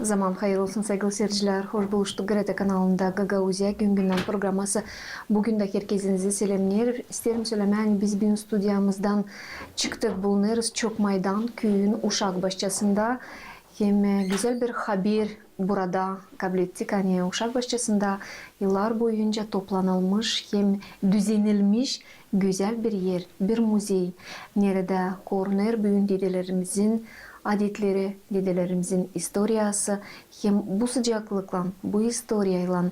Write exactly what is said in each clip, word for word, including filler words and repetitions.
Zaman hayır olsun, saygılı seyircilär. Hoş buluştuk GRT kanalında "Gagauziya gün-gündän" programası. Büün dä herkezinizi selämneer. İsteerim sölemää, ani biz büün studiyamızdan çıktık, bulunêrız Çokmaydan küüyün uşak başçasında. Hem, e, gözäl bir haber burada kablettik, ani uşak başçasında yıllar boyunca toplanılmış hem düzenilmiş gözäl bir er, bir muzey, neredä korunêr büün dedelerimizin adetleri, dedelerimizin istoriyası, hem bu sıcaklıklan, bu istoriyaylan,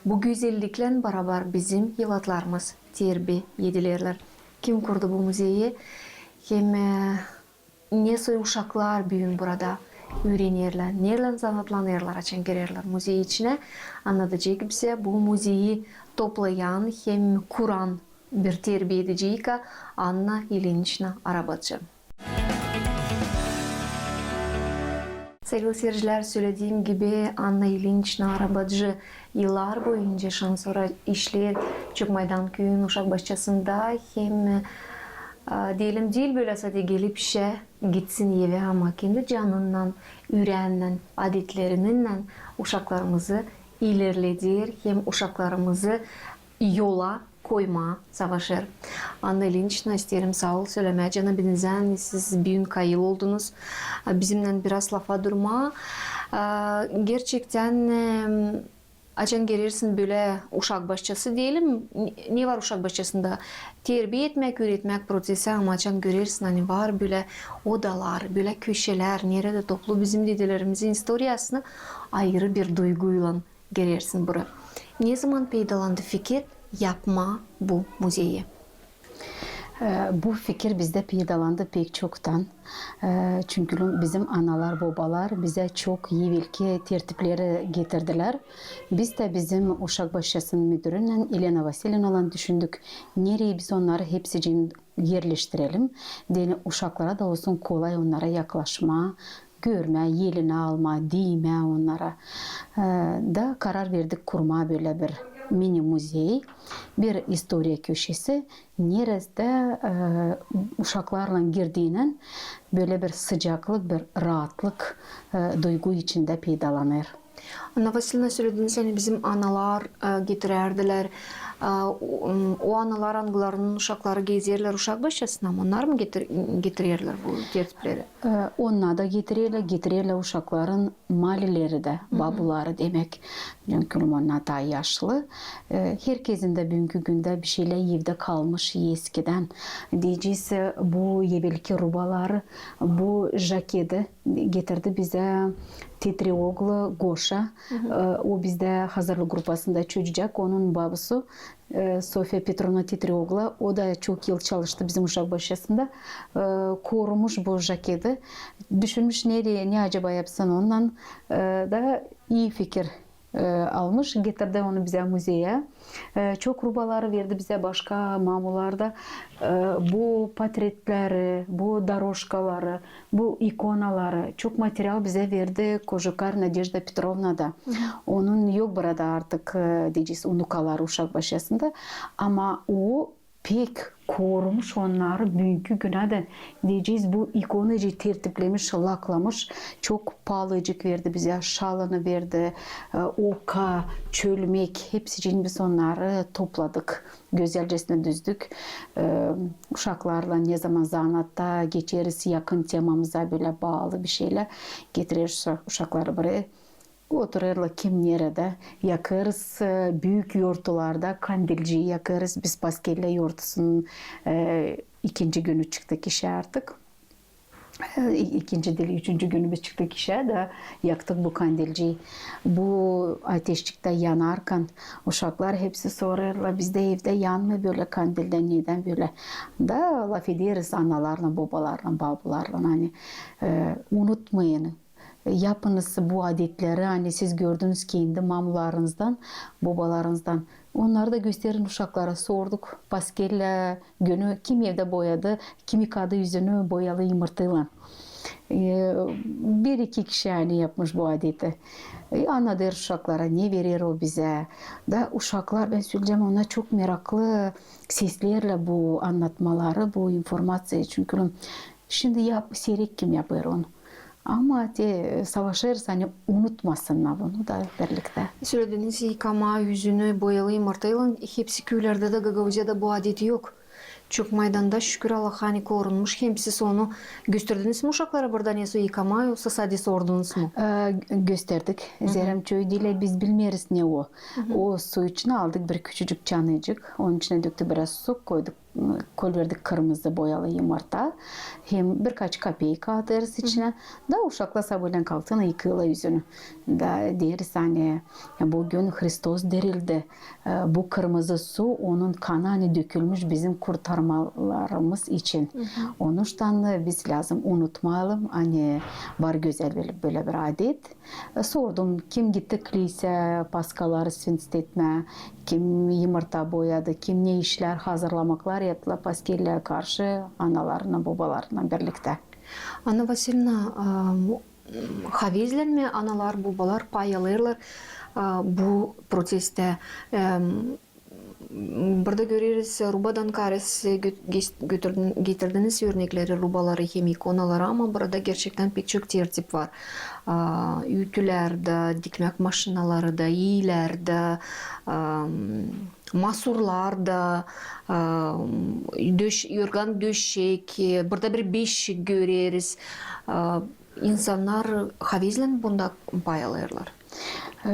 bu gözelliklän barabar bizim evlatlarımız terbiye edilerlär. Kim kurdu bu muzeyi? Hem, e, ne soy uşaklar büün burada üürenerlär, neylän zanaatlanêrlar, açan girerlär muzey içinä, annadacek bizä bu muzeyi toplayan hem kuran bir terbiye ediciyka Anna İliniçna Arabacı. Saygılı seyircilär, sölediim gibi, Anna İliniçna Arabacı yıllar boyunca şansora işleer Çokmaydan küüyün uşak başçasında hem, e, deyelim, diil bölä sade gelip işä, gitsin evä, ama kendi canınnan, üreennän, adetlerinnän uşaklarımızı ilerleder hem uşaklarımızı yola koymaa savaşêr. Anna İliniçna, isteerim saa ol sölemää cenabinizä, ani siz büün kayıl oldunuz, a, bizimnän biraz lafa durmaa. A, gerçektän, em, açan girersin bölä uşak başçası deyelim, ne, ne var uşak başçasında? Terbiye etmäk, üüretmäk proţesi, ama açan girersin, ani var bölä odalar, bölä köşelär, neredä toplu bizim dedelerimizin istoriyasını, ayırı bir duyguylan girersin burayı. Ne zaman peydalandı fikir yapmaa bu muzeyi? E, bu fikir bizdä peydalandı pek çoktan. E, çünkü bizim analar, bobalar bizä çok evelki tertipleri getirdilär. Biz dä bizim uşak başçasının müdürünnän Elena Vasilyevnalan düşündük, nereyi biz onnarı hepsicin erleştirelim. Deyni uşaklara da olsun kolay onnara yaklaşmaa, görmää, elinä almaa, diymää onnara. E, da karar verdik kurmaa bölä bir mini-muzey, bir istoriya köşesi, neredä, e, uşaklarlan girdiynän bölä bir sıcaklık, bir raatlık, e, duygu içindä peydalanêr. Anna Vasilyevna, sölediniz, ani bizim analar, e, getirärdilär. E, o, o analar, angılarının uşakları gezerlär uşak başçasına, mı onnar mı getir-, getirerlär bu tertipleri? E, onnar da getirerlär, getirerlär uşakların malileri dä, babuları demäk. Çünkü onnar taa yaşlı. E, herkezin dä büünkü gündä bişeylär evdä kalmış eskidän. Deyecez, bu evelki rubaları, bu jaketi getirdi bizä Tetrioglu Goşa. E, o bizdä hazırlık grupasında çocuk, onun babusu, e, Sofiya Petrovna Tetrioglu. O da çok yıl çalıştı bizim uşak başçasında. E, korumuş bu jaketi. Düşünmüş, nereyi, ne acaba yapsın onnan. E, da ii fikir e, almış, getirdi onu bizä muzeyä. E, çok rubaları verdi bizä başka mamular da. E, bu portretleri, bu dorožkaları, bu ikonaları, çok material bizä verdi Kožukar Nadejda Petrovna da. Onun yok burada artık, e, deyecez, unukaları uşak başçasında. Ama o pek korumuş onnarı büünkü günädän, deyecez, bu ikonacı tertiplemiş, laklamış, çok paalıcık verdi bizä, şalını verdi, e, oka, çölmek, hepsicin biz onnarı topladık, gözälcesinä düzdük. E, uşaklarlan ne zaman zanaatta geçeriz, yakın temamıza bölä baalı bişeylär, getireriz uşa-, uşakları burayı. Oturêrlar kim neredä. Yakêrız, e, büük yortularda kandilci yakêrız. Biz Paskellä yortusunun, e, ikinci günü çıktık işä artık. E, i-, ikinci diil, üçüncü günü biz çıktık işä da yaktık bu kandilci. Bu ateşçiktä yanarkan uşaklar hepsi sorêrlar, bizdä evdä yanmêêr bölä kandildän, nedän bölä? Da lafederiz analarlan, bobalarlan, babularlan, ani, e, unutmayın, yapınız bu adetleri, ani siz gördünüz kendi mamularınızdan, bobalarınızdan. Onnarı da gösterin uşaklara. Sorduk, Paskellä günü kim evdä boyadı, kim yıkadı üzünü boyalı yımırtıylan. E, bir-iki kişi, ani, yapmış bu adeti. E, annadêr uşaklara, ne verer o bizä. Da uşaklar, bän söleyecäm, onnar çok meraklı seslerlän bu annatmaları, bu informaţiyayı. Çünkü şindi yap-, seyrek kim yapêr onu. Ama te savaşêrız, ani unutmasınnar bunu da birliktä. Sölediniz, yıkamaa üzünü boyalı yımırtaylan. Hepsi küülerdä dä, Gagauziyada bu adet yok. Çok maydanda, şükür Allaha, ani korunmuş. Hem siz onu gösterdiniz mi uşaklara burada, nesoy yıkamaa, yoksa sade sordunuz mu? E, gösterdik. Zerä çoyu diilä biz bilmeeriz, ne o. O su içinä aldık bir küçücük çanacık, onun içinä döktük biraz su, koyduk, koyverdik kırmızı boyalı yımırta, hem birkaç kapeyka atêrız içinä. Da uşaklar sabaalän kalktıynan yıkêêrlar üzünü. Da deeriz, ani bugün Hristos dirildi. E, bu kırmızı su, onun kanı, ani dökülmüş bizim kurtarmalarımız için. Onuştan biz lääzım unutmayalım, ani var gözäl bölä, bölä bir adet. E, sordum, kim gitti kliseya, paskaları svintstetmää, kim yımırta boyadı, kim ne işlär hazırlamaklar yaptılar Paskellää karşı analarınnan, bobalarınnan birliktä. Anna Vasilievna, a, havezlän mi analar, bobalar pay alêrlar, a, bu proţestä? Em, burada göreriz, rubadan kaaresi gö-, ges-, götürdün-, getirdiniz örnekleri, rubaları hem ikonaları, ama burada gerçektän pek çok tertip var. A, ütülär dä, dikmäk maşinaları da, iilär dä, am, masurlar da, am, döş-, yorgan döşek, e, burada bir beşik göreriz. A, insannar havezlän bunda pay alêrlar. E,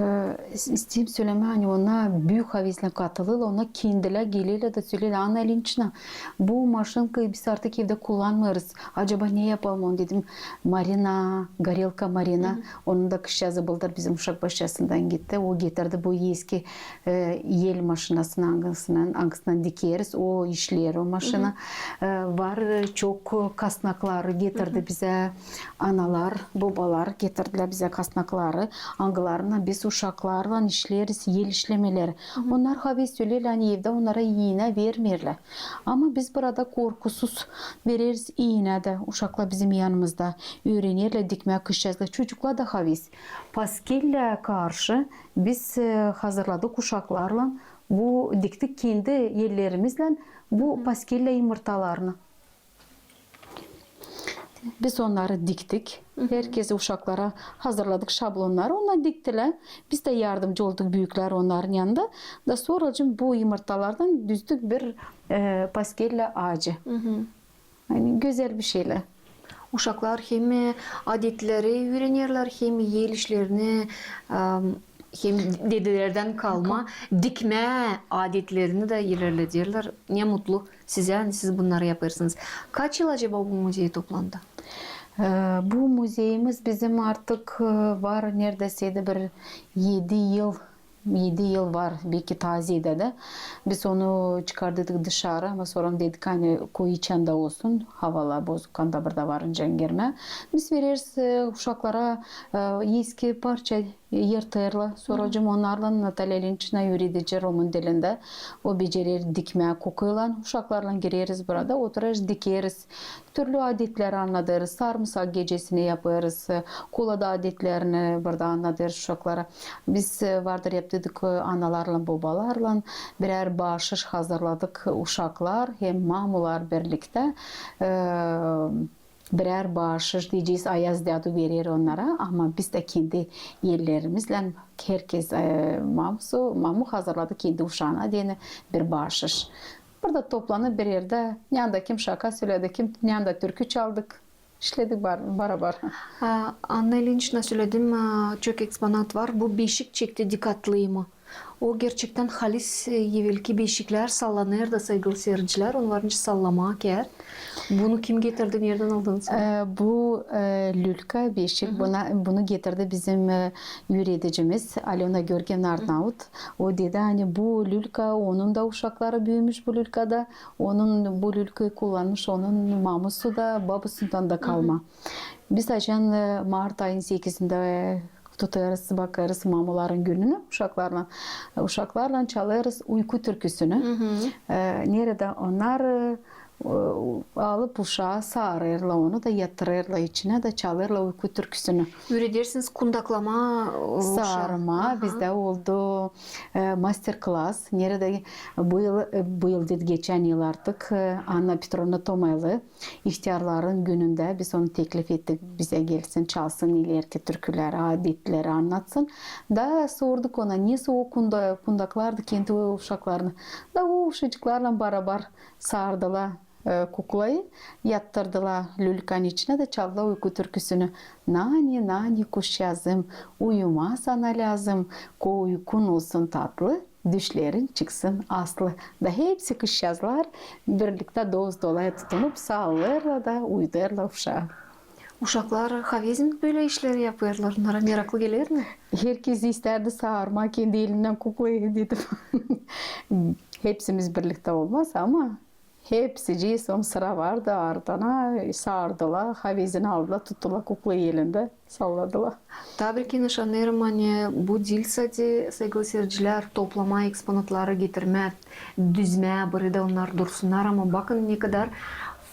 is-, isteerim sölemää, ani onnar büük havezlän katılêrlar, onnar kendilär gelerlär da söleerlär: Anna İliniçna, bu maşinkayı biz artık evdä kullanmêêrız. Acaba ne yapalım onu? Dedim, Marina, Gorelka Marina, onun da kızçaazı bıldır bizim uşak başçasından gitti. O getirdi bu eski, e, el maşinasını, angısınnan, angısınnan dikeriz. O işleer o maşina. E, var, e, çok kasnakları getirdi bizä analar, bobalar getirdilär bizä kasnakları, angılarınnan biz uşaklarlan işleeriz el işlemeleri. Onnar havez söleerlär, ani evdä onnara iinä vermeerlär. Ama biz burada korkusuz vereriz iinä dä. Uşaklar bizim yanımızda üürenerlär dikmää kızçaazlar. Çocuklar da havez. Paskellää karşı biz, e, hazırladık uşaklarlan, bu diktik kendi ellerimizlän bu paskellää yımırtalarını. Biz onnarı diktik. Herkezi uşaklara hazırladık şablonnarı. Onnar diktilär. Biz dä yardımcı olduk, büüklär onnarın yanında. Da sora bu yımırtalardan düzdük bir, e, paskellää aacı. Ani gözäl bir şeylär. Uşaklar hem adetleri üürenerlär, hem el işlerini, em, hem dedelerdän kalma dikmää adetlerini dä ilerlederlär. Ne mutlu sizä, ani siz bunnarı yapêrsınız. Kaç yıl acaba bu muzey toplandı? E, bu muzeyimiz bizim artık, e, var neredäsä bir edi yıl, edi yıl var, beki taa zeedä dä. Biz onu çıkardıydık dışarı, ama sora dedik, ani koyu içändä olsun, havalar bozukkanda burada varınca girmää. Biz vereriz, e, uşaklara, e, eski parça yırtêrlar. Sora onnarlan Natalya İliniçna, üüredici romın dilindä, o becerer dikmää kukaylan. Uşaklarlan gireriz burada, oturêrız, dikeriz. Türlü adetleri annadêrız. Sarımsak gecesini yapêrız. Kulada adetlerini burada annadêrız uşaklara. Biz, e, vardır yaptıydık, e, analarlan, bobalarlan birär baaşış hazırladık. Uşaklar hem mamular birliktä, e, birär baaşış, deyecez, Ayaz dädu verer onnara, ama biz dä kendi ellerimizlän herkez, e, mamusu, mamu hazırladı kendi uşaana deyni bir baaşış. Burada toplanıp bir erdä, nända kim şaka söledi, kim nända türkü çaldık, işledik bar-, barabar. A, Anna İliniçna, söledim, a, çok eksponat var. Bu beşik çekti dikkatlımı. O gerçektän halis, e, evelki beşiklär sallanêr da, saygılı seyircilär, onu varınca sallamaa kär. Bunu kim getirdi, neredän aldınız? E, bu, e, lülka beşik, buna, bunu getirdi bizim, e, üüredicimiz Alöna Georgievna Arnaut. O dedi, ani bu lülka, onun da uşakları büümüş bu lülkada, onun bu lülkayı kullanmış, onun mamusu da, babusundan da kalma. Biz açan, e, mart ayın sekizindä, e, tutêrız, bakêrız mamuların gününü uşaklarlan. Uşaklarlan çalêrız uyku türküsünü. E, neredä onnar, e, e, alıp uşaa, saarêrlar onu da, yatırêrlar içinä da çalêrlar uyku türküsünü. Üüredersiniz kundaklamaa, e, uşaa. Saarmaa bizdä oldu, e, master-klass, neredä bu yıl, e, bu yıl dedim, geçän yıl artık, e, Anna Petrovna Tomaylı, ihtärların günündä biz onu teklif ettik, bizä gelsin, çalsın ilerki türküleri, adetleri annatsın. Da sorduk ona, nesoy o kunda-, kundaklardı kendi uşaklarını. Da o uşacıklarlan barabar saardılar, e, kuklayı, yattırdılar lülkanın içinä da çaldılar uyku türküsünü. Nani, nani, kuşçaazım, uyumaa sana lääzım, ko uykun olsun tatlı, düşlerin çıksın aslı. Da hepsi kuşçaazlar birliktä dost-dolaya tutunup saarêrlar da uydêrlar uşaa. Uşaklar havezin bölä işleri yapêrlar, onnara meraklı geler mi? Herkez istärdi saarmaa kendi elindän kuklayı, dedim. Hepsimiz birliktä olmaz, ama hepsicii, son sıra vardı, ardına saardılar, havezin aldılar, tuttular kuklayı elindä, salladılar. Taa bir keniş annêêrım, ani bu diil sade, saygılı siircilär, toplamaa eksponatları, getirmää, düzmää burayı da onnar dursunnar, ama bakın, ne kadar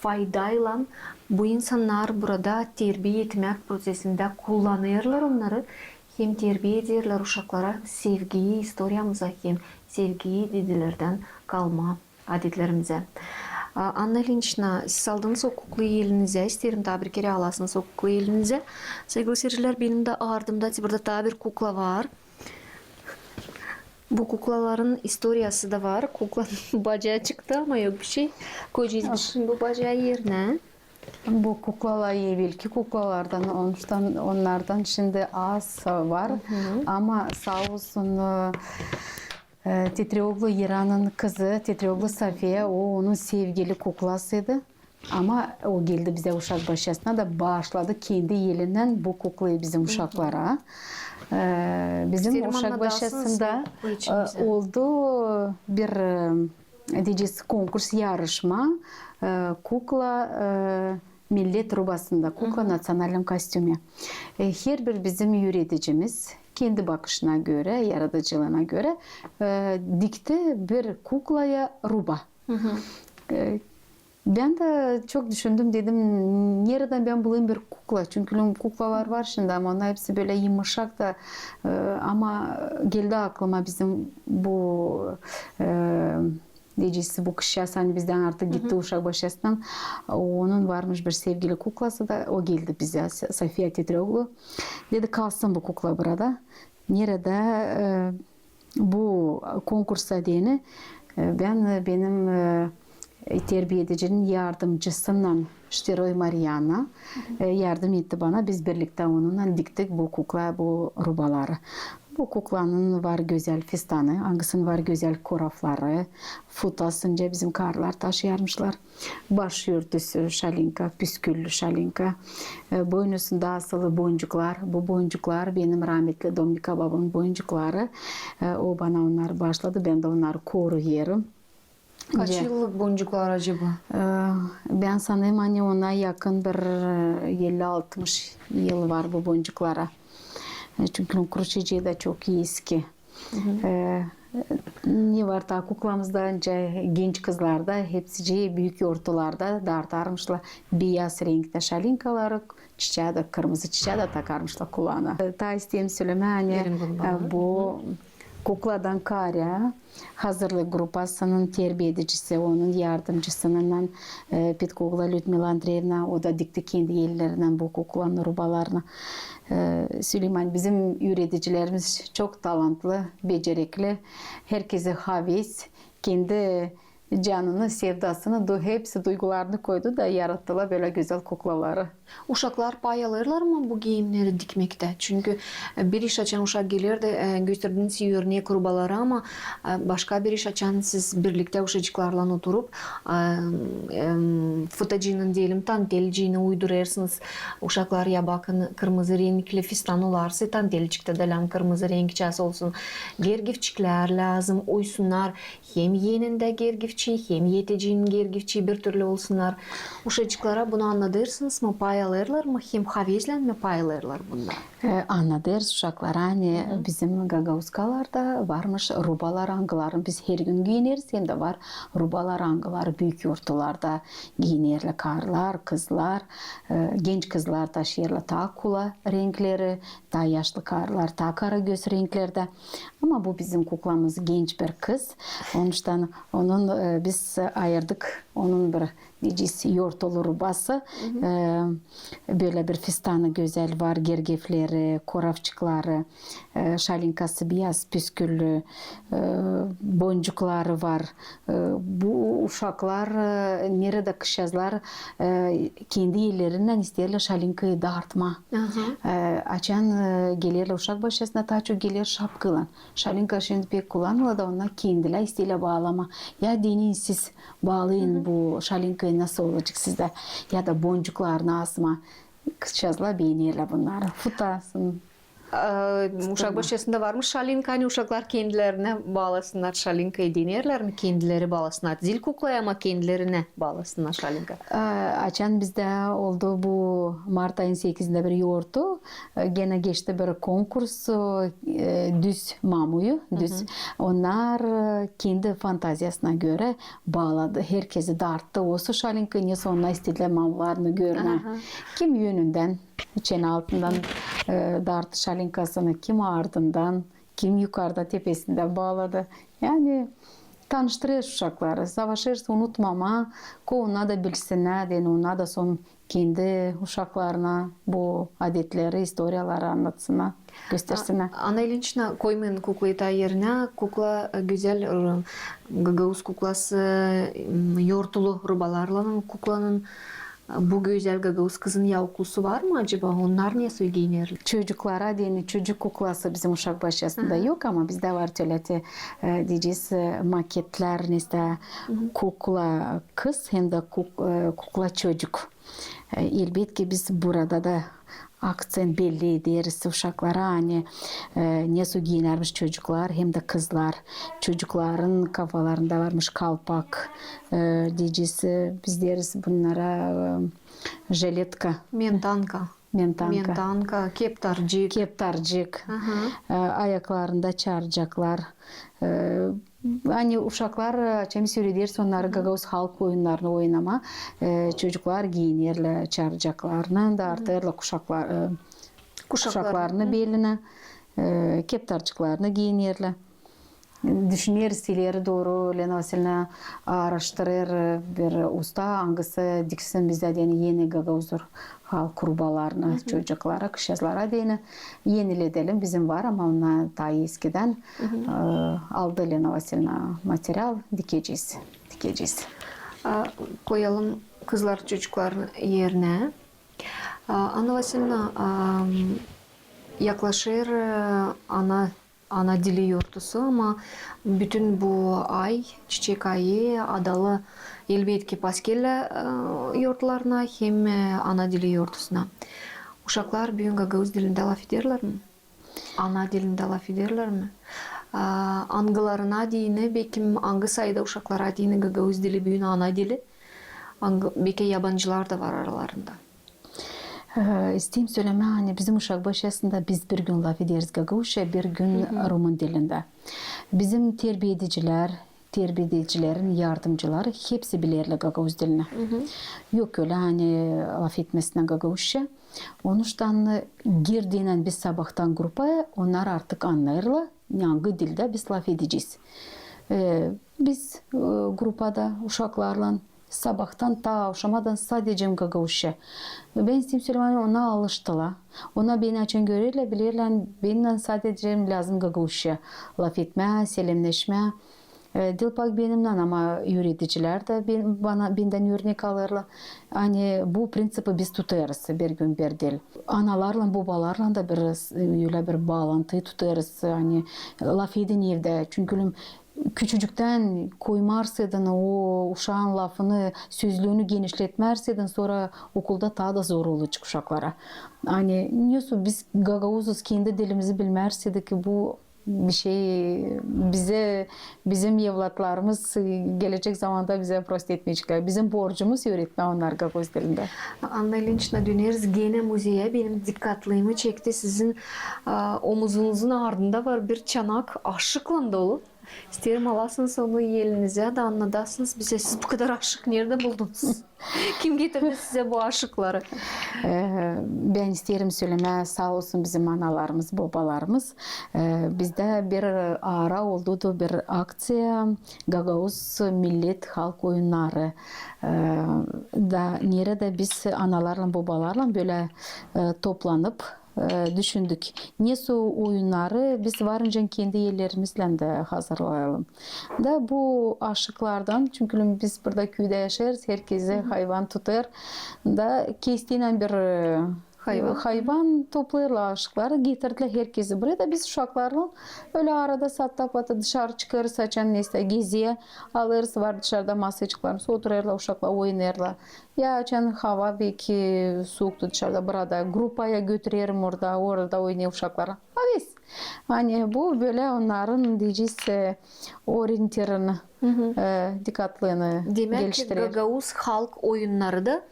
faydaylan bu insannar burada terbiä etmäk prosesindä kullanêrlar onnarı, hem terbiä ederlär uşaklara sevgiyi istoriyamıza, hem sevgiyi dedelerdän kalma adetlerimizä. A, Anna İliniçna, siz aldınız o kuklayı elinizä, isteerim taa bir kerä alasınız o kuklayı elinizä. Saygılı siircilär, benim dä ardımda te burada taa bir kukla var. Bu kuklaların istoriyası da var. Kuklanın bacaa çıktı, ama yok bir şey. Koyacez biz şindi bu bacaa erinä. Bu kuklalar evelki kuklalardan, onuştan, onnardan şindi az var. Ama saa olsun, e, e, Tetreoglu İranın kızı, Tetreoglu Safiya, o, onun sevgili kuklasıydı. Ama o geldi bizä uşak başçasına da baaşladı kendi elindän bu kuklayı bizim uşaklara. E, bizim uşak başçasında, e, oldu bir, e, deyecez, konkurs, yarışma, e, kukla, e, millet rubasında, kukla в национальном костюме. E, herbir bizim üüredicimiz kendi bakışına görä, yaradıcılıına görä, e, dikti bir kuklaya ruba. E, bän dä çok düşündüm, dedim, neredän bän bulayım bir kukla? Çünkü kuklalar var şindi, ama onnar hepsi bölä yımışak da, e, ama geldi aklıma bizim bu, e, deyecez, bu kuşçaaz, ani bizdän artık gitti uşak başçasından, onun varmış bir sevgili kuklası da, o geldi bizä, Sa-, Safiya Tetreoglu. Dedi, kalsın bu kukla burada. Neredä, e, bu konkursa deyni, e, bän, e, benim, e, terbiä edicinin yardımcısınnan Şteroy Marianna, e, yardım etti bana. Biz birliktä onunnan diktik bu kukla, bu rubaları. Bu kuklanın var gözäl fistanı, angısının var gözäl korafları, futasınca bizim karılar taşıyarmışlar. Baş örtüsü şalinka, püsküllü şalinka. E, boynuzunda asılı boncuklar. Bu boncuklar benim rahmetli Domnika babamın boncukları. E, o bana onnarı baaşladı, bän dä onnarı koruyêrım. Kaç yıllık boncuklar acaba? E, bän sanêrım, ani ona yakın bir, e, elli-altmış yıl var bu boncuklara. E, çünkü onun kruçecii da çok eski. E, ne var taa kuklamızda, genç kızlarda, hepsicii büük yortularda dartarmışlar biyaz renktä şalinkaları, çiçää dä, kırmızı çiçää dä takarmışlar kulaana. E, taa isteerim sölemää, ani, e, bu kukladan kaarä hazırlık grupasının terbiä edicisi, onun yardımcısınnan, e, Petkoglu Lüdmila Andreevna, o da dikti kendi ellerinnän bu kuklanın rubalarını. E, söleyim, bizim üüredicilerimiz çok talantlı, becerikli, herkezi haves, kendi canını, sevdasını, du-, hepsi duygularını koydu da yarattılar bölä gözäl kuklaları. Uşaklar pay alêrlar mı bu giyimneri dikmektä? Çünkü, e, bir iş, açan uşak geler dä, e, gösterdiniz örnek rubaları, ama, e, başka bir iş, açan siz birliktä uşacıklarlan oturup, e, em, futacıını, deyelim, tantelcini uydurêrsınız. Uşaklar, ya bakın, kırmızı renkli fistan olarsa, tantelçiktä dä lääzım kırmızı renkçäsi olsun. Gergivçiklär lääzım, oysunnar. Hem enindä gergivçi, hem etecinin gergivçi bir türlü olsunnar. Uşacıklara bunu annadêrsınız mı, pay alêrlar mı, hem havezlän mi pay alêrlar bundan? E, annadêrız uşaklara, ani bizim gagauzkalarda varmış rubalar, angılarını biz hergün giineriz, hem dä var rubalar, angıları büük yortularda giinerlär karılar, kızlar, e, genç kızlar taşıyêrlar taa kula renkleri, taa yaşlı karılar taa karagöz renklerdä. Ama bu bizim kuklamız genç bir kız, onuştan onun, e, biz ayırdık, onun bir deyecez, yortulu rubası. E, bölä bir fistanı gözäl var, gergefleri, koravçıkları, e, şalinkası beyaz, püsküllü, e, boncukları var. E, bu uşaklar, e, neredä kızçazlar, e, kendi ellerindän isteerlär şalinkayı dartmaa. E, açan, e, gelerlär uşak başçasına, taa çok geler şapkaylan. Şalinka şindi pek kullanılêr da, onnar kendilär isteerlär baalamaa. Ya deneyin siz, baalayın bu şalinkayı, nasıl olacek sizdä. Ya da boncuklarını asmaa. Kızçazlar beenerlär bunnarı. Futasın. E, uşak başçasında varmış şalinka, ani uşaklar kendilerinä baalasınnar şalinkayı, denerlär mi kendileri baalasınnar? Diil kuklaya, ama kendilerinä baalasınnar şalinka. E, açan bizdä oldu bu mart ayın sekizindä bir yortu, e, genä geçti bir konkurs, e, düz mamuyu, düz. Onnar, e, kendi fantaziyasına görä baaladı, herkezi darttı. Osa şalinkayı, nesä onnar istedilär mamularını görmää. Kim önündän, çenä altından, e, darttı şalinkasını, kim ardından, kim yukarda tepesindä baaladı. Yani tanıştırêrız uşakları, savaşêrız unutmamaa, ko onnar da bilsinnär deyni, onnar da son kendi uşaklarına bu adetleri, istoriyaları annatsınnar, göstersinnär. Anna İlinçna, koymayın kuklayı taa erinä, kukla, e, gözäl, e, gagauz kuklası, m, yortulu rubalarlan kuklanın, e, bu gözäl gagauz kızın yauklusu var mı acaba? Onnar nesä giinerlär? Çocuklara deyni, çocuk kuklası bizim uşak başçasında yok, ama bizdä var tölä te, e, deyecez, e, maketlär, nesä kukla kız hem dä kuk-, e, kukla çocuk. E, elbetki, biz burada da akţent belli ederiz uşaklara, ani, e, nesä giinärmiş çocuklar hem dä kızlar. Çocukların kafalarında varmış kalpak, e, deyecez, e, biz deriz bunnara, e, jiletka. Mentanka. Mentanka. Mentanka, keptarcık. Keptarcık. E, ayaklarında çarcaklar. E, ani uşaklar, e, açan biz üürederiz onnarı gagauz halk oyunnarını oynamaa, e, çocuklar giinerlär çarcaklarını, dartêrlar kuşakla-, e, kuşaklarını belinä, e, keptarcıklarını giinerlär. Düşüneriz, ileri dooru Lena Vasilyevna aaraştırêr bir usta, angısı diksin bizdä deyni eni gagauz halk rubalarını çocuklara, kızçazlara deyni. Eniledelim, bizim var, ama onnar taa eskidän, e, aldı Lena Vasilyevna material, dikecez, dikecez. A, koyalım kızlar çocukların erinä. A, Anna Vasilyevna, a, yaklaşêr, e, ana ana dili yortusu, ama bütün bu ay, çiçek ayı adalı, elbetki, Paskellä, e, yortularına hem, e, ana dili yortusuna. Uşaklar büün gagauz dilindä lafederlär mi? Ana dilindä lafederlär mi? A, angılarına deyni, bekim, angı sayıda uşaklara deyni gagauz dili büün ana dili? Angı, bekim, yabancılar da var aralarında. E, isteerim sölemää, ani bizim uşak başçasında biz bir gün lafederiz gagauzça, bir gün rumın dilindä. Bizim terbiyedicilär, terbiyedicilerin yardımcıları hepsi bilerlär gagauz dilini. Yok ölä, ani lafetmesinä gagauzça. Onuştan girdiynän biz sabahtan grupaya, onnar artık annêêrlar, angı dildä biz lafedecez. E, biz, e, grupada uşaklarlan sabahtan taa avşamadan sadecä gagauzça. Bän isteerim sölemää, ani onnar alıştılar. Onnar beni açan görerlär, bilerlär, ani bendän sadecä lääzım gagauzça lafetmää, selemneşmää. E, diil pak benimnän, ama üüredicilär dä ben-, bana, bendän örnek alêrlar. Ani bu prinţipi biz tutêrız bir gün bir diil. Analarlan, bobalarlan da bir, ölä bir baalantı tutêrız. Ani lafedin evdä, çünkü küçücüktän koymarsaydın o uşaan lafını, sözlüünü genişletmärsaydın, sora okulda taa da zor olacek uşaklara. Ani nesä biz gagauzuz, kendi dilimizi bilmärseydik, bu bir şey bize, bizim evlatlarımız gelecek zamanda bize prost etmeyeceklär. Bizim borcumuz üüretmää onnara gagauz dilindä. Anna İlinçna, döneriz genä muzeyä. Benim dikkatlımı çekti, sizin, a, omuzunuzun ardında var bir çanak aşıklan dolu. İsteerim, alasınız onu elinizä da annadasınız bizä, siz bu kadar aşık neredä buldunuz? Kim getirdi sizä bu aşıkları? E, bän isteerim sölemää, saa olsun bizim analarımız, bobalarımız. E, bizdä bir ara oldu da bir akţiya, gagauz millet halk oyunnarı. E, da neredä biz analarlan, bobalarlan bölä, e, toplanıp, e, düşündük, nesoy oyunnarı biz varınca kendi ellerimizlän dä hazırlayalım. Da bu aşıklardan, çünkü biz burada küüdä yaşêêrız, herkezi hayvan tutêr. Da kestiynän bir, e, hayvan, hayvan toplêêrlar aşıkları, getirdilär herkezi buraya. Da biz uşaklarlan ölä arada saat tapıp dışarı çıkêrız, açan nesä gezä alêrız, var dışarıda masaçıklarımız, oturêrlar uşaklar, oynêêrlar. Ya açan hava beki suuktu dışarıda, burada grupaya götürerim orada, orada oynêêr uşaklar. Haves. Ani bu bölä onnarın, deyecez, e, orientirini, e, dikkatlığını geliştirer. Demäk, gagauz halk oyunnarı da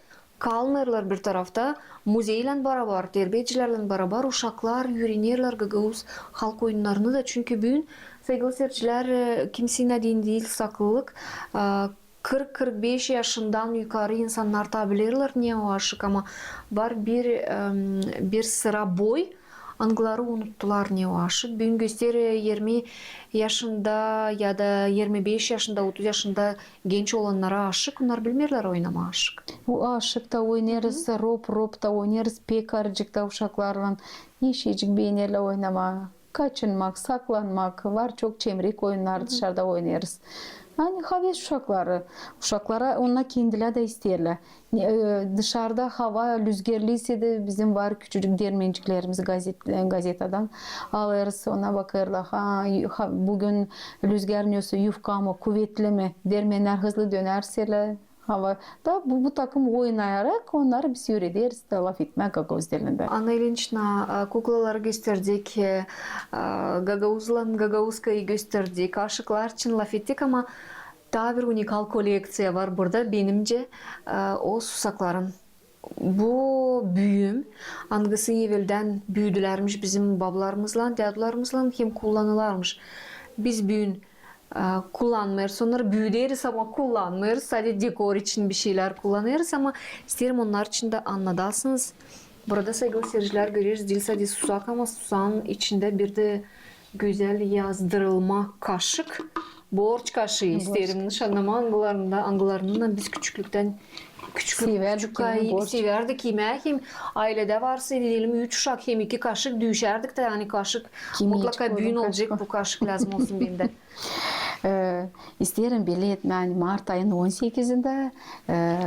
kalmêêrlar bir tarafta, muzeylän barabar, terbiecilerlän barabar uşaklar üürenerlär gagauz halk oyunnarını da. Çünkü büün, saygılı seyircilär, e, kimseyin deyni diil saklılık, e, kırk, kırk beş yaşından yukarı insannar taa bilerlär, ne o aşık, ama var bir, em, bir sıra boy, angıları unuttular, ne o aşık. Büün göster, e, irmi yaşında ya da irmi beş yaşında, otuz yaşında genç olannara aşık, onnar bilmeerlär oynamaa aşık. Bu aşık ta oynêêrız, rop, rop ta oynêêrız, pekarcık ta uşaklarlan, neşecik beenerlär oynamaa. Kaçınmak, saklanmak, var çok çemrek oyunnar dışarıda oynêêrız. Ani haves uşakları, uşaklara, onnar kendilär dä isteerlär. E, dışarıda hava lüzgerliysa da bizim var küçücük dermenciklerimiz gazet-, e, gazetadan alêrız, ona bakêrlar. Ha, ha, büün lüzger nesoy, yufka mı, kuvetli mi, dermennär hızlı dönerselär. Hava. Da bu, bu takım oynayarak onnarı biz üürederiz da lafetmää gagauz dilindä. Anna İlinçna, a, kuklaları gösterdik, e, a, gagauzlan, gagauzkayı gösterdik, aşıklar için lafettik, ama taa bir unikal kolekţiya var burada, benimcä, e, o susakların. Bu büüm, angısı eveldän büüdülärmiş bizim babalarımızlan, dädularımızlan hem kullanılarmış. Biz büün, e, kullanmêêrız onnarı, büüderiz, ama kullanmêêrız. Sade dekor için bir şeylär kullanêrız, ama isteerim onnar için dä annadasınız. Burada, saygılı seyircilär, göreriz, diil sade susak, ama susaan içindä bir dä gözäl yazdırılma kaşık. Borç kaşıı, isteerim nışannamaa, angılarında, angılarınnan biz küçüklüktän, küçük, sevärdik, küçük kay-, borç. Sevärdik imää hem ayledä varsa, deyelim, üç uşak hem iki kaşık, düüşärdik dä, ani kaşık mutlaka büün olacek, bu kaşık lääzım olsun bendä. E, isteerim bellä etmää, ani mart ayın on sekizindä, e,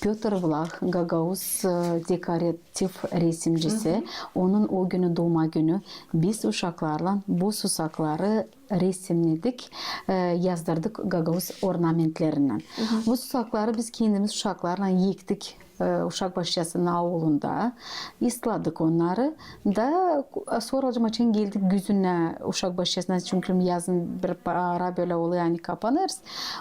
Pötr Vlah, gagauz, e, dekorativ resimcisi, onun o günü, duuma günü, biz uşaklarlan bu susakları resimnedik, e, yazdırdık gagauz ornamentlerindän. Bu susakları biz kendimiz uşaklarlan ektik, e, uşak başçasının aulunda, ısladık onnarı. Da, e, sora, açan geldik güzünä uşak başçasına, çünkü yazın bir ara bölä olêr, ani kapanêrız.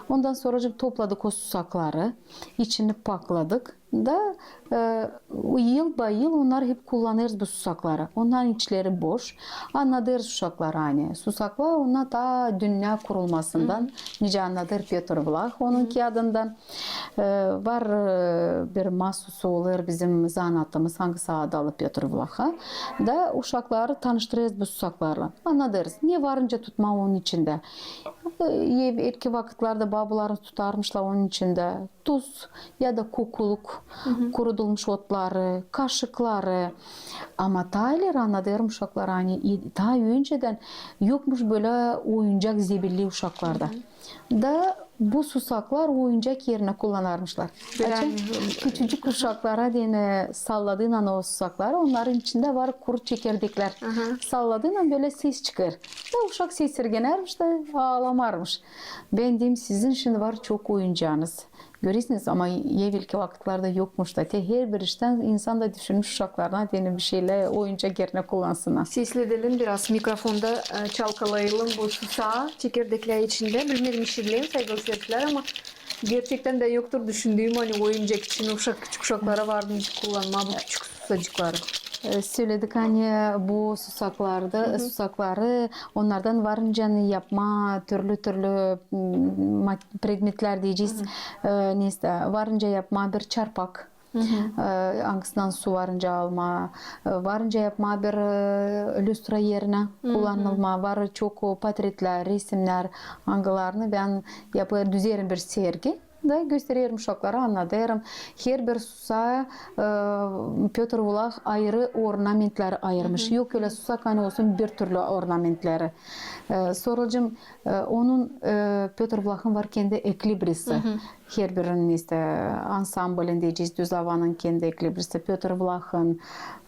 Ondan sora topladık o susakları, içini pakladık. Da, e, yılba-yıl onnarı hep kullanêrız, bu susakları. Onnarın içleri boş. Annadêrız uşaklara, ani susaklar, onnar taa dünnä kurulmasından, nicä annadêr Pötr Vlah onun kiyadından. E, var, e, bir maasusu olêr bizim zanaatımız, angısı adalı Pötr Vlaha. Da uşakları tanıştırêrız bu susaklarlan. Annadêrız, ne varınca tutmaa onun içindä. E, evelki vakıtlarda babalarımız tutarmışlar onun içindä tuz ya da kokuluk, kurudulmuş otları, kaşıkları. Ama taa ileri annadêrım uşaklara, ani i-, taa öncedän yokmuş bölä oyuncak zebilli uşaklarda. Da bu susaklar oyuncak erinä kullanarmışlar. Açan küçücük uşaklara deyni salladıynan o susakları, onnarın içindä var kuru çekerdeklär. Salladıynan bölä ses çıkêr. Da uşak sesirgenärmiş da aalamarmış. Bän deyim, sizin şindi var çok oyuncağınız. Görersiniz, ama evelki vakıtlarda yokmuş da. Te herbir iştän insan da düşünmüş uşaklarına deyni bir şeylär, oyuncak erinä kullansınnar. Sesledelim biraz, mikrofonda e, çalkalayalım bu susaa, çekirdeklär içindä. Bilmeerim, işidilär mi, saygılı seyircilär, ama gerçektän dä yoktur düşündüüm, ani oyuncak için uşak, küçük uşaklara vardı nicä kullanmaa bu küçük susacıkları. E, söledik, ani bu susaklarda, susakları, onnardan varınca yapmaa türlü-türlü m, mak- predmetlär deyecez, e, neysä, varınca yapmaa bir çarpak, e, angısından su varınca almaa, e, varınca yapmaa bir e, lüstra erinä kullanılmaa, var çok portretlär, resimnär, angılarını bän yapêr, düzerim bir sergi da göstererim uşaklara, annadêrım. Herbir susaa e, Pötr Vlah ayırı ornamentleri ayırmış. Yok ölä susak, ani olsun bir türlü ornamentleri. E, Sorulcum, e, onun, e, Pötr Vlahın var kendi eklibrisi. Herbirinin, işte, ansamblin deyecez, Düz Avanın kendi eklibrisi, Pötr Vlahın.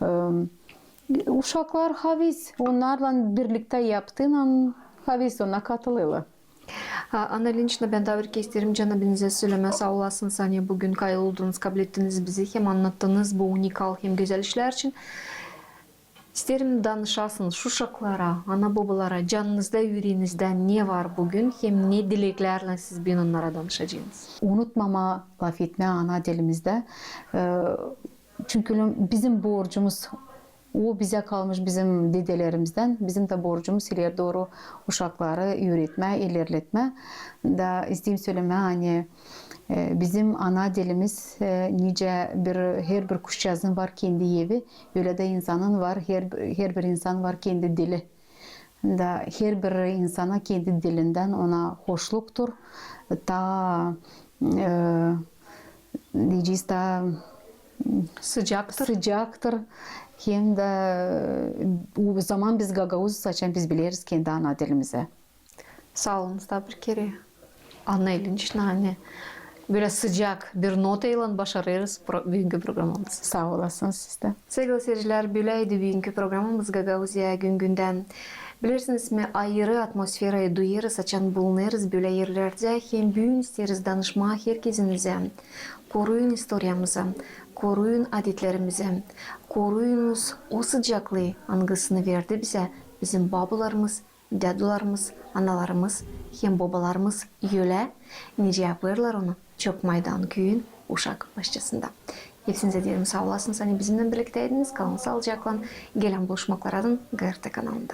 E, uşaklar havis, onnarlan birliktä yaptıynan havis, ona katılêrlar. A, Anna İliniçna, bän taa bir kerä isteerim cenabinizä sölemää saa olasınız, ani büün kayıl oldunuz, kablettiniz bizi hem annattınız bu unikal hem gözäl işlär için. İsteerim danışasınız şu uşaklara, ana-bobalara, canınızda, üreenizdä ne var büün hem ne dileklärlän siz büün onnara danışacınız. Unutmamaa lafetmää ana dilimizdä, e, çünkü bizim borcumuz, o bizä kalmış bizim dedelerizdän, bizim dä borcumuz ileri dooru uşakları üüretmää, ilerletmää. Da isteerim sölemää, ani e, bizim ana dilimiz, e, nicä bir, herbir kuşçaazın var kendi evi, ölä dä insanın var, her, herbir insan var kendi dili. Da herbir insana kendi dilindän ona hoşluktur, taa, e, deyecez, taa sıcaktır. Sıcaktır. Hem dä, e, o zaman biz gagauzuz, açan biz bileriz kendi ana dilimizi. Saa olunuz taa bir kerä, Anna İliniçna, ani bölä sıcak bir notaylan başarêrız pro-, büünkü programamızı. Saa olasınız siz dä. Saygılı seyircilär, böläydi büünkü programamız Gagauziya gün-gündän. Bilersiniz mi, ayırı atmosferayı duyêrız, açan bulunêrız bölä erlerdä, hem büün isteeriz danışmaa herkezinizä: koruyun istoriyamızı, koruyun adetlerimizi, koruyunuz o sıcaklıı, angısını verdi bizä bizim babularımız, dädularımız, analarımız hem bobalarımız ölä, nicä yapêrlar onu Çok Maydan küüyün uşak başçasında. Hepsinizä deerim saa olasınız, ani bizimnän birliktäydiniz. Kalın saalıcaklan. Gelän buluşmaklardan GRT kanalında.